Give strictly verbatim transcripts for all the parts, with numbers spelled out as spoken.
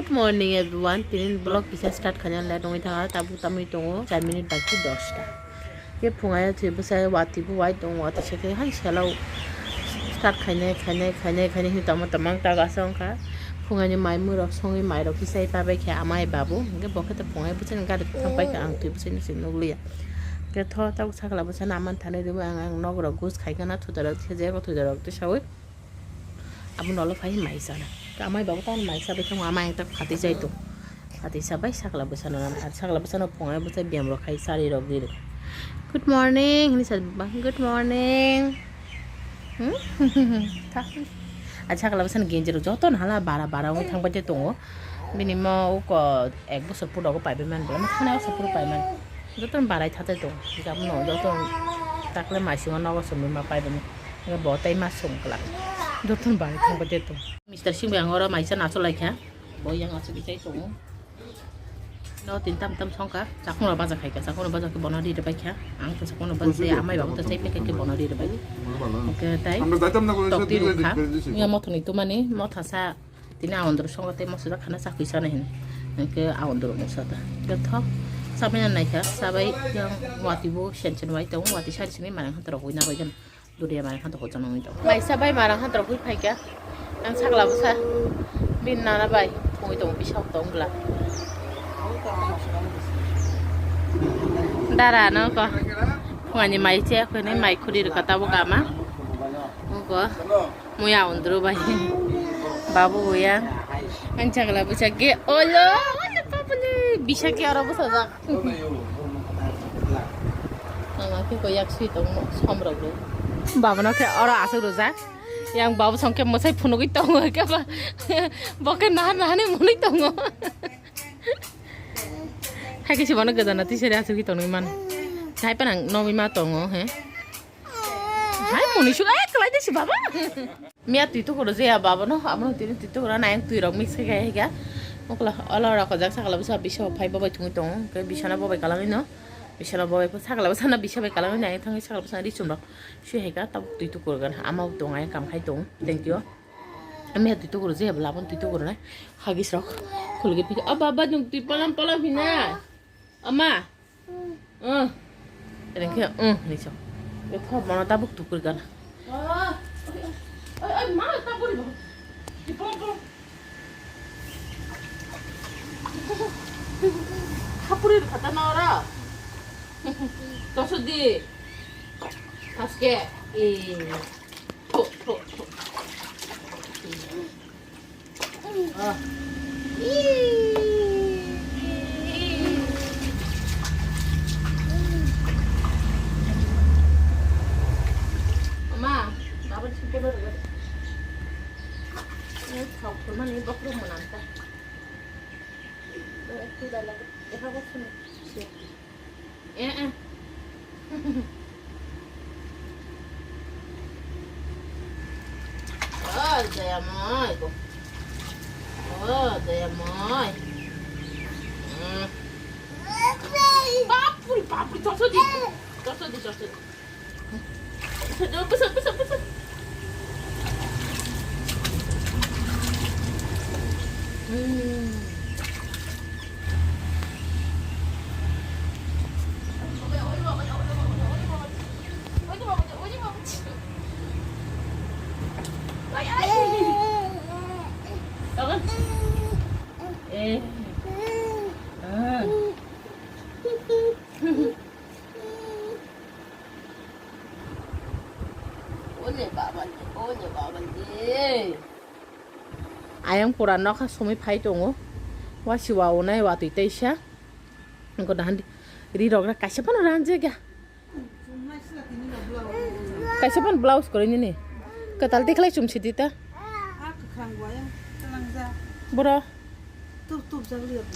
Good morning everyone, tini vlog kisa start khaina le nungwi thangha, tabuk tamwi tongo char minute baki dosta. Ke phungai thwi bwsai watwi bo wai tongo, watwi se khe hai selo start khainai, khainai, khainai, khainai hinwi tongma tongma ang tago asa wngkha. Phungaini mai mui rok songwi mai rok kisa pabai khe amai babu, hwnkhe bo khe to phungai bwsai gari thang pai kha, ang thwi bwsai no se nukliya. Ke tho tabuk sakla bwsano aman thani rwui ang, ang nok rok gus khai khana, thuda rok thwi jagao thuda rok twi saui. Abo nolo phai mai sana. Amai babu tamo mai sabai thangma, amai ang tak phatwi jai tong. Phatwi sabai sakla bwsano nam, sakla bwsano phungai bwsai biyam rok khai sari rok di rok. Good morning, hini sa ba, good morning. Hmm? Tha. A sakla bwsano genji rok joto no hala bara bara wngwi thang pai tongo. Bini mo uko ek bosor pudo go paibai man bwlai, mo thana bosor pudo pai man. Joto no barai thatai tongo. Jabno joto takle mai singo nogo sumui ma paibai. Bo tai ma sung kwlak. Joto no barai thang pai tongo. Mister Singh bai ang oro maisa naso laikha. Bo yang aswk chai tongo. No tin tam tam songkha. Chakung rok baja khaikha. Chakung rok baja khe bono ri rwbaikha. Ang to chakung rok baja chai amai babu to chai paikha khe bono ri rwbai. Hwnkhe tai tok twi rwkha. Yang mothoni tumani mothasa tini awandru songkha tei moso jak khana chakwi sana hin. Hwnkhe awandru mosata. Hwnkhe thok. Chabai naikha. Chabai yang wati bo sensen wai tongo. Wati sari simi manang hantorok wina bai gana. Duriya manang khan to hochano wngwi tongo. Maisa bai manang khan to rok hui phaikha. Ang sakla bwsa. Bini nana bai thungwi tongo, bisao tong bwla. Dara no ko. Phungani mai che khwni mai khuri rwkha tabuk ama. Ugo. Muya undru bai. Babu uya. Ang sakla bwsa ge olo. Olo papuli. Bisa ke aro bwsa jak. Mama khe koi yak sui tong som rok rw. Baba no khe oro aswk rwjak. Yang babu song khe mwsai phunugwi tongo khe ba. Bo khe nahar nahani mwnwi tongo. Hai khe si bono gwdana tisari aswk tonwi man. Hai panang nogwi ma tongo he. Hai mwnwi suk ai kwlai de si baba. Miya twi tukuro je ya baba no, abo no tini twi tukuro na yang twi rok mix khai khai ga. Mokla olo rok jak sakala bwsa bisa phai bobai thungwi tongo. Ke bisana bobai kalangwi no. Bisana bobai pho sakala bwsa na bisa bai kalangwi na yang thangwi sakala bwsa ri chum rok. Sui hai ga tabuk twi tukuro gan ama tong ai kam khai tong. Thank you. Miya twi tukuro je ya bla bon twi tukuro na. Hagis rok. Khulgi pi. A baba jung twi palam palam hina. Ama. Uh. Rengke, uh, niso. Eko mana tabuk tukur gana. Ai, ai, ma tabuk ri. Di pom pom. Hapuri kata na ora. Tosu di. Paske. Eh. Thuk, thuk, thuk. Ah. Mama, baba di sini dulu. Ini kau cuma nih bok rumah nanti. Itu dah lagi. Ya, aku sini. Eh, eh. Oh, Jaya Moi. Oh, Jaya Moi. Hmm. Bapuri, bapuri, chosodi. Chosodi, chosodi. Chosodi, chosodi, chosodi. Hmm. Ayang pura nokha sumui phai tongo. Wasiwa unai watwi teisa. Wngkha dahandi ri rok kaisa phano ranjak ya. Kaisa phano blouse kwrwi nini. Kwtal tikhlai chum sidi ta. Boro.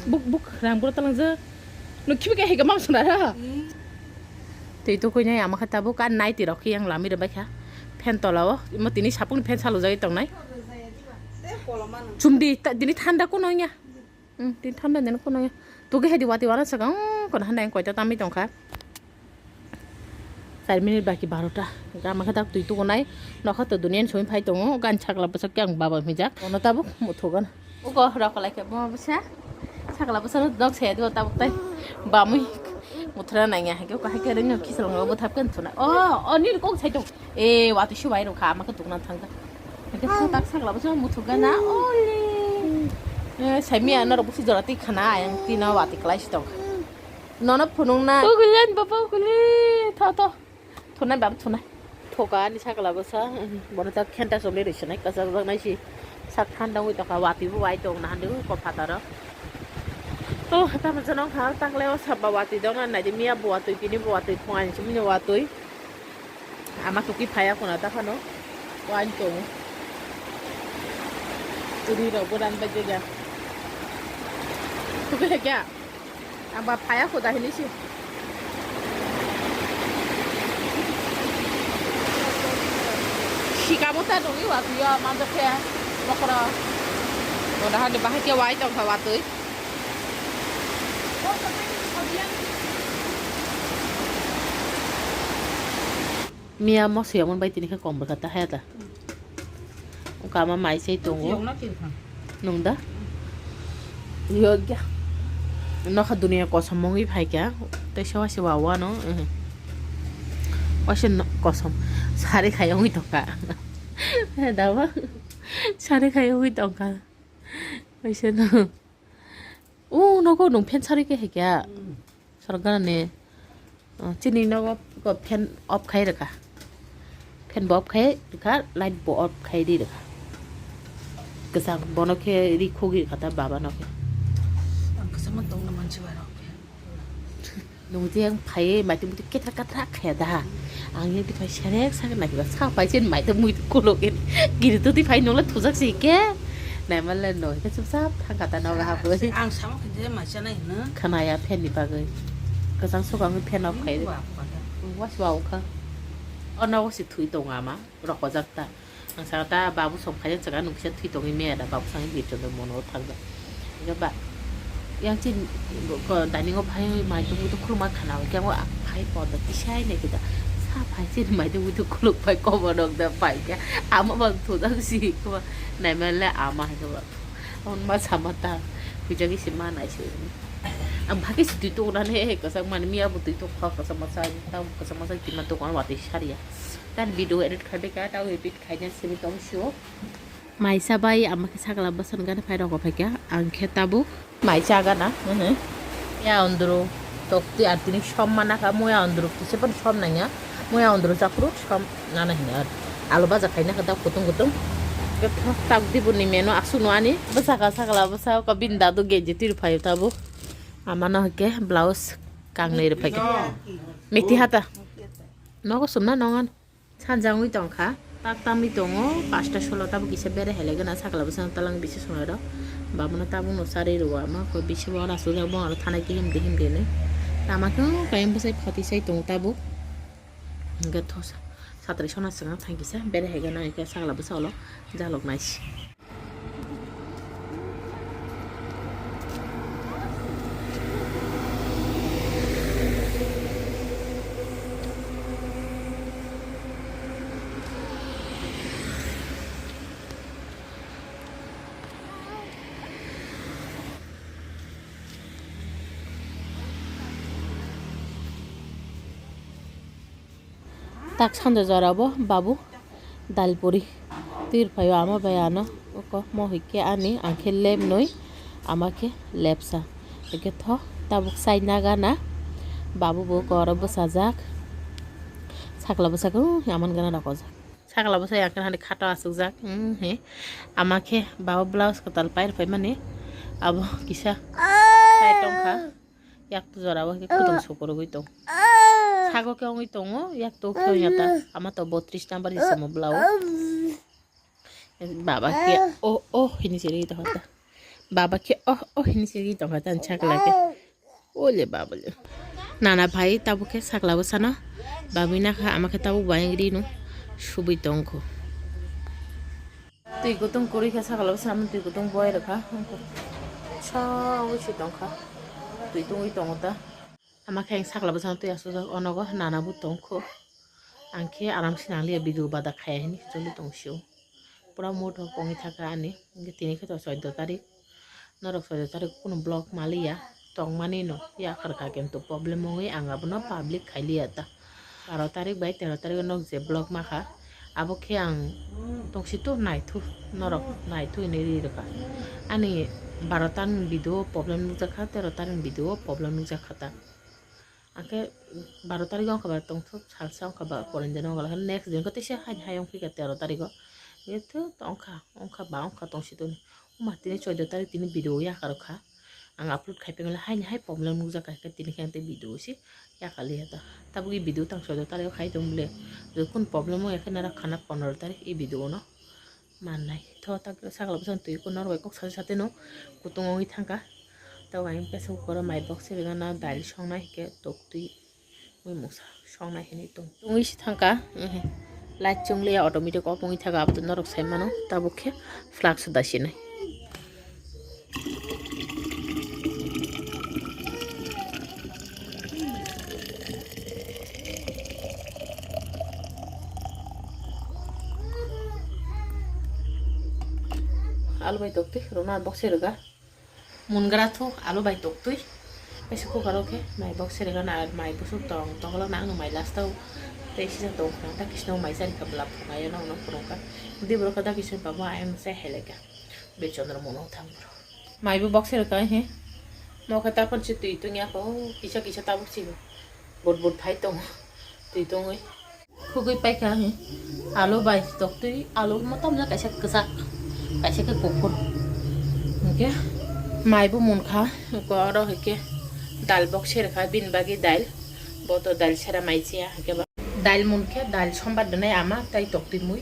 Buk, buk, rang boro talangjak. Nukhibi khe hika mam swnara. Twi tukuinai ama khe tabuk a naiti rok khe yang lami rwbaikha. Phen tolao. Imo tini sapungni phen salujagwi tongnai. Chumdi, ta-, tini thanda kuno wngya. Hmm, tini thanda nini kuno wngya. Tugi hai di wati wana swkang, kono handa yang koita tamwi tongkha. Char minute baki barota. Gama khe tak twi tukunai. Nokha to duniya ni sumi phai tongo. Gan chakla bwswk khe ang baba hwnjak. Ono tabuk muthugan. Ugo rok lai ke bo bwsa. Sakla bwsa nok se do tabuk tai. Bamwi muthra nang ya, hake ko hake ring ki sal ngo bo thap kan thuna. O, o ni kok sai tong. E, wati shubai ro kha, ma ka tukna thang ka. Hake ko tak sakla bwsa muthuk ga na. Oli. E, sai mi ano ro busi jora ti khana, ayang ti na wati klai si tong. Nono phunung na. Ugulen baba ugule. Tho, tho. Thunai bam thunai. Thoka ani sakla bwsa, bono ta khenta choli rwi swnai, kwchajak nai si. Sak thanda wngwi tongkha, watwi bo wai tong na handi ko phataro. To, tamo jano kha, takle o saba watwi dong na nai di, miya bo watwi, tini bo watwi, phung ani chumni watwi. Ama tuki phaya kuna ta phano. Wai tong. Ri rok bo ran bai de ga. Tuki kya? Aba phaya khuda hinwi si. Sikamo ta nungwi watwi o manjakhe nokora. Boda hande bahai khe wai tongkha watwi. Miya moso yamon bai tini khe kom bwkha ta haya ta. Kama mai chai tongo. Yong na khe kha. Nung da? Yogya. Nokha dunia kosom mongwi phaikha. Tei se waisa wa wano. Waisa kosom. Sari khai wngwi tongkha. Dawa. Sari khai wngwi tongkha. Waisa no. O nogo nung fan sari khe hai kya? Sorkar ni, o, chini nogo ko fan off khai rwkha. Fan bo off khai rwkha, light bo off khai ri rwkha. Kwchak bono khe ri khogwi rwkha ta baba no khe. Ang kwchangma tongna mansi ba rok. Nung je ang phai maitum muitu kethra katra khaya da. Ang yang tiphai serek sak nai ba sa phai chen maitum muitu kolok in. Giri tu tiphai nung le thujak si ke. Nai mal le no ke chup chap thang kata no ga hapoi. Ang sama khe je ma chanai hino. Khana ya fan ni bagwi. Kwchang sok ang fan off khai. Wa pa da. Was wa ukha. Ono si thui tong ama rokojak ta. Ang saka ta babu song phai jang saka nung kisa thwi tongwi meya da babu song birchondro mono thang da. Hingke ba yang chin ko dining o phai mai tong muitu khuluma khana hingke ang phai poda kisai nai kida sa phai chin mai tong muitu khuluk phai kobo nok da phai khe ama bang thudam si koma nai ma le ama hingke ba on ma sama ta hujagi si ma nai si ang bhagi si twi tong nani he kwchak mani miya bo twi tong kha kwchak masa ta kwchak masa tima tong watwi sariya. Tan video edit khai bai kha, tao edit khai jan simi tong sio. Maisa bai ama khe sakla bwsano gana phai rok phai kha, ang khe tabuk. Mai cha gana, mhm. Ya ondro, tok ti ar tini som mana kha, moya ondro kise pan som nanya, moya ondro chakru som nana hini ar. Alu baja khai na kha dak kutung kutung. Khe thok tak di buni meno asuk no ani. Bwsa kha sakla bwsa ka bin dadu genji twi phai tabuk. Ama no khe blouse kang nei phai kha. Miti hata. Nogo sumna nongan. Sanja wngwi tongkha, tak tamwi tongo, pasta solo tabuk kisa bere hele gana sakla bwsano talang bisi sonai rok. Babono tabukno charwi rwo ama, koi bisi bo oro aswk jak, bo oro thanai khe himdi himdi hinwi. Tama khe o kayang bwsai phatwi sai tongo tabuk. Hingkhe thosa satri sona swkang thang kisa bere hai gana hingkhe sakla bwsa ulo jalok nai si. Tak sanja jora bo babu dal puri twir phaio ama bai ano oko mo hoi khe ani ang khe lem noi ama khe lepsa hingkhe tho tabuk chai na gana babu bo oko oro bwsajak sakla bwsajak aman gana rokojak sakla bwsajak ang khe hani khato achukjak hmm he ama khe baba blouse kwtal pai rwphaimani abo kisa chai tongkha. Yak tu jora o khe kutung sukurugwi tong. Sago khe wngwi tongo, yak tu khe wngya ta. Ama to botris number ni samo blouse. Baba khe o, o hini chiri tong ta. Baba khe o, o hini chiri tong ta, ani sakla khe. Ole baba le. Nana bhai tabuk khe sakla bwsano. Babi nakha ama khe tabuk bayang rino subui tongkho. Twi kutung kwrwi khe sakla bwsano twi kutung boi rwkha. Sa wi si tongkha. Twi tungwi tongo ta. Ama khe ang sakla bwsano twi aswk jak onogo nana bo tongkho. Ang khe aram se nang liya video bada khaya hini choli tong sio. pura mood rok wngwi thaka ani. Hwnkhe tini khe to chaudo tarik. Norok chaudo tarik kunu vlog maliya. Tongmani no yakarkha kintu problem wngwi ang abono public khailiya ta. Baro tarik bai tero tarik o nog je vlog makha, abo khe ang tongsi to naithu, norok naithu hinwi ri rwkha. Ani baro ta ni video o problem nukjakha, tero tarik ni video o problem nukjakha ta. Angkhe baro tarik o wngkha ba tongthok salsa wngkha ba porondino wngkha, next din khe teisa haini hai wngphikha tero tarik o. Tongkha, wngkha ba wngkha tongsi toni. Oma tini chaudo tarik tini video yakarkha. Ang upload khai phaimani haini hai problem nukjakha khe tini khe ang tei video se yakaliya ta. Tabuk e video tang chaudo tarik khai tong bole. Jokun problem wngya khe nara khana pondro tarik e video no mannai. Tho tak sakla bwsang twi kun norok bai kok sate sate no kutung wngwi thangkha. Tabuk ang pressure cooker o mai box se rwgana dal songnai hwnkhe toktwi. Ui mungsa songnai hinwi tong. Tongwi si thangka, ehe. Light chungliya automatic off wngwi thaga, abo to norok sai mano, tabuk khe flask da sinai. Alu bai toktwi rwna box se rwga. Mungra thu alu bai toktwi. Pressure cooker o khe mai box se rega na, mai busuk tong tong na ang mai last o tei sisa tong khna ta kisno mai sari kha bwla phunga yo no no phunukha. Di borok kha ta kisno babu ayang se heleka. Be chondro mono thang bro. Mai bo box se rega he. Mo kha ta pon se twi tong ya ko kisa kisa tabuk si. Bot bot phai tong. Twi tongwi. Khugwi paikha, hmm. Alu bai toktwi, alu motom jak kaisa kwchak, kaisa khe kuphur. Hwnkhe mai bo munkha, hwnkhe oro hwnkhe dal box serkha, bini bagwi dal. Bo to dal sera mai chaya, hwnkhe ba dal munkhe dal sombar dwnai ama tei toktwi mui,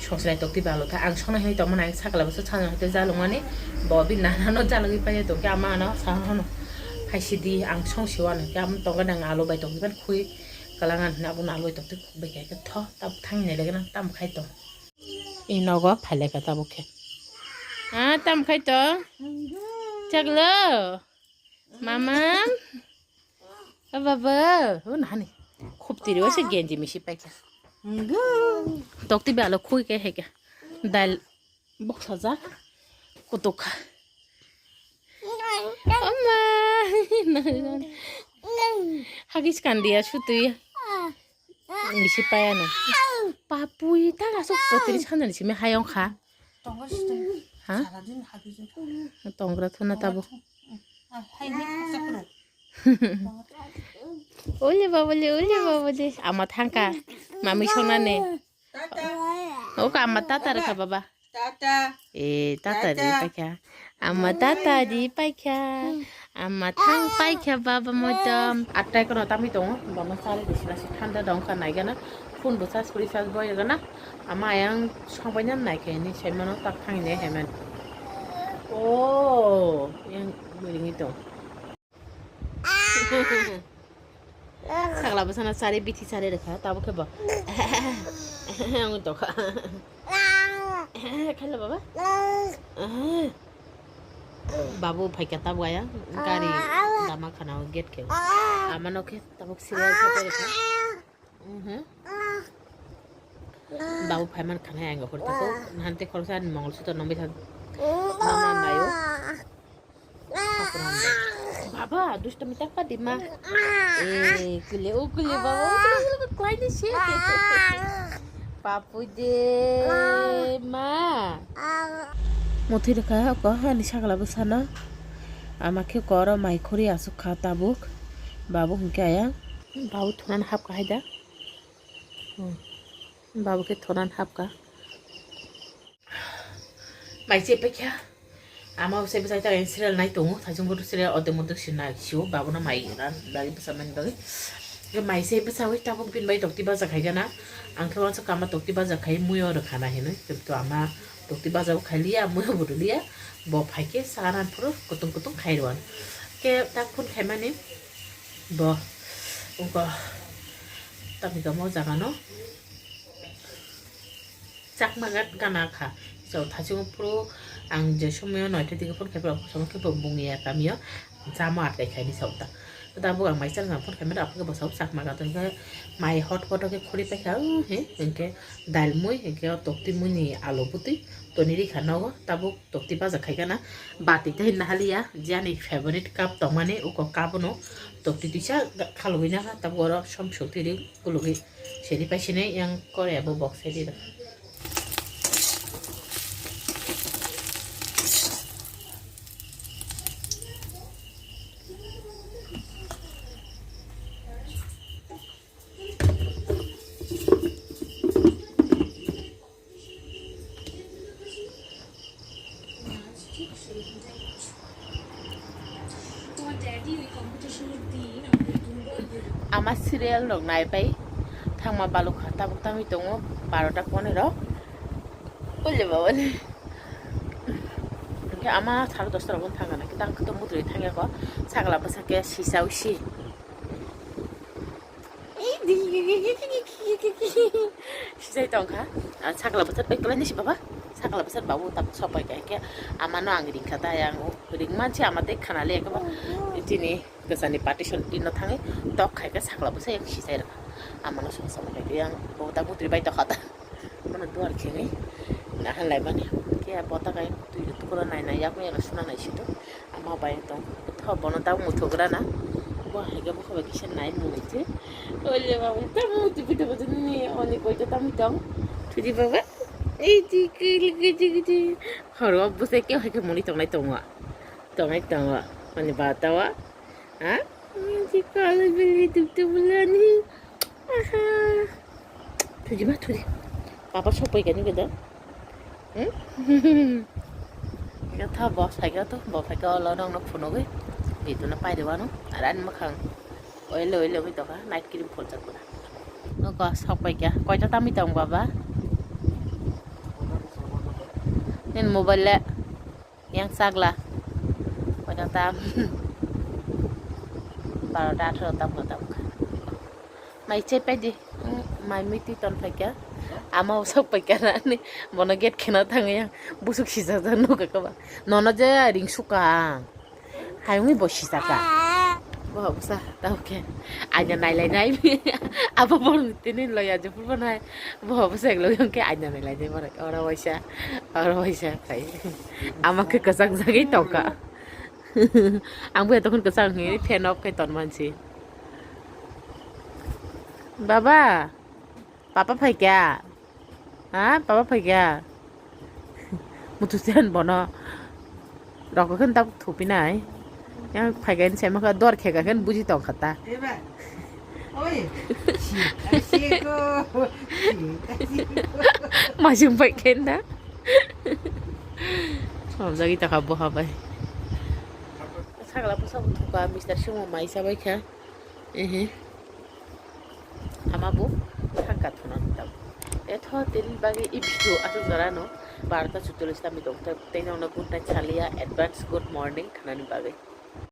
sosrai toktwi ba alu kha. Ang songnai hinwi tongmani ang sakla bwsa sajagwi tei jalukmani, bo bini nanano jalugwi paijak tongkhe ama ano sa hano, phaisidi ang songsiwano, hwnkhe amo tongo nang alu bai tongwi mani khugwi. Kalangan hwnwi abono aloi tongtwi khukbai khe, khe tho, tabuk thangni nai lekhe nang tamo khai tong. I nogo phai lekha tabuk khe. Ah, tamo khai tong? Chaklo? Mamam? O baba? O nahani. Khub tiri o se genji misi paikha. Tokti balo khui khe hekhe. Dal. Boksajak kutuk kha. Oma. Hagis kandiya sutwi. Bisi payano. Papui ta asuk potri sanani simi hayong kha. Ha? Tongra thuna tabo. Ole babole, ole babole. Ama thangka. Mami songnani. Oka ama tata rwkha baba. Tata. Eh, tata di paikha. Ama tata di paikha. Ama thang paikha baba motom. Atai kono tamwi tongo. Bama sari di sila si thanda dong kha naigana. Phone bo charge kuri charge boy gana. Ama ayang songbai nan naikhe ni saimano tak thang ni hemen. Oh, yang ringi tong. Sakla bwsano chari bithi chari rwkha, tabuk khe bo. Wngwi tongkha. Khaila baba? Babu phaikha tabuk aya gari lama khana o gate khe. Amano khe tabuk serial khe rwkha. Mhm. Babu phaiman khana ang hor tako. Nahante khoroksa ani mongol sutra nongwi thang. Mama nayo. Baba, dusto mi tak padi ma. Eh, kule, oh, kule, baba, oh, kule, kule, kule, kule, se. Papu de, ma. Muthwi rwkha, ko, ani sakla bwsano. Ama khe koro mai khuri asuk kha tabuk. Babu hwnkhe aya. Babu thunan hapkha haida. Hmm. Babu khe thonan hapkha. Mai se paikha. Ama usai bwsai ta serial nai tongo. Thajung bodo serial ote moto si nai sio. Babu na mai ran bagi bwsa mani bagi. Ke mai se bwsa wi tabuk bin bai tokti baja khai gana. Ang khe wansa kama tokti baja khai muyo rwkha na hinwi. Kintu ama tokti baja khai liya, muyo bodo liya. Bo phai khe sa ran phuru kutung kutung khai rwan. Ke tak phun khai mani. Bo, ungko, tamni tamo jaga no. Chakma gat gana kha. So, thachung phuru ang je somoyo noita digi phone khai phuru, somo khe bo bung ya kamio. Chamo atai khai ni sa uta. Tabuk ang mai chal jang phone khaimani, aphuru bwsao chakma ka tongkha, mai hot hot khe khuri paikha, uh, he, hinkhe dal mui, hinkhe o tokti mui ni alu bwtwi toni rikha nogo, tabuk tokti baja khaikha na, bati tei nahaliya, jani favorite cup tongmani, uko cup no tokti twisa khalugwi nakha, tabuk oro som sokti ri kulugwi seri paisini yang kore abo box seri rw. Ama serial rok nai pai thangma balukha, tabuk tangwi tongo barota ponero. Ule baba le. Hinkhe ama sare dosta rok thangkha na, kitang khe to mutri thangya ko, sakla bwsa khe sisa usi. Sijai tongkha. Ah, sakla bwsat bai kwlai nisi baba. Sakla bwsat babu tak sopai khe, khe amano ang ringkha ta, yang ring mansi ama tei khana le khe ba. Tini kwchani partition tino thangwi tok khai khe sakla bwsa yang sijai rwkha. Amano sopai khe yang bo ta mutri bai tokha ta. Bono duar khengwi nahan laimani. Khe bota kai twi tukura nai nai yakung yakung suna nai situ. Ama bai tong tho bono ta muthuk rana. Bo hai khe bokha bai kisa nai mung nai se. Ole baba ta mutu pita pita ni oni koi ta tami tong. Thudi baba. Ei ti ki ki ti ki ti. Horo bwsai khe hai khe muni tongnai tongo. Tongnai tongo. Ani ba tawa. Ha? Ti kala bili tuk tuk bulani. Aha. Thuji ma thuji. Papa sopoi kani keda. Hmm? Kata bo saika to, bo saika olo nong no phunugwi. Itu na pai dewa no. Aran makhang. Oile oile wi toka night cream phulchak pura. Noko sopoi kya. Koita tami tong baba. Nin mobile le. Yang sagla. Pada tam. Barota atharo tam tam. Mai chai pai di. Hmm, mai miti ton pai kya. Ama usok pai kya na ni. Bono gate khena thang yang. Busuk sisa ja nuka kaba. Nono je ring suka. Hai wi bo sisa ka. Bo busa tau khe. Aina nai lai nai. Abo bor tini lo ya je purbo nai. Bo busa ek lo yang khe aina nai lai nai mara. Ora waisa. Ora waisa kai. Ama khe kwchak jagwi tongka. Ang bo tokon kwchak hwnwi fan off khai ton mansi. Baba, papa phaikya? Ha, papa phaikya? Mutu sen bono. Rok khe tak thupi nai. Yang phaikya ni sema kha dor khega khe buji tong khata. Oi, si, si ko, si, si ko. Majung phaikya na. Hamjagwi ta kha bo habai. Sagla bwsa bo thuka, Mister Singmo mai chabai kha. Ehe. Ama bo thangka thuna tam. Etho tini bagwi i video asuk jora no barota chutolish tami tong. Tei nokno good night salia, advance good morning khanani bagwi.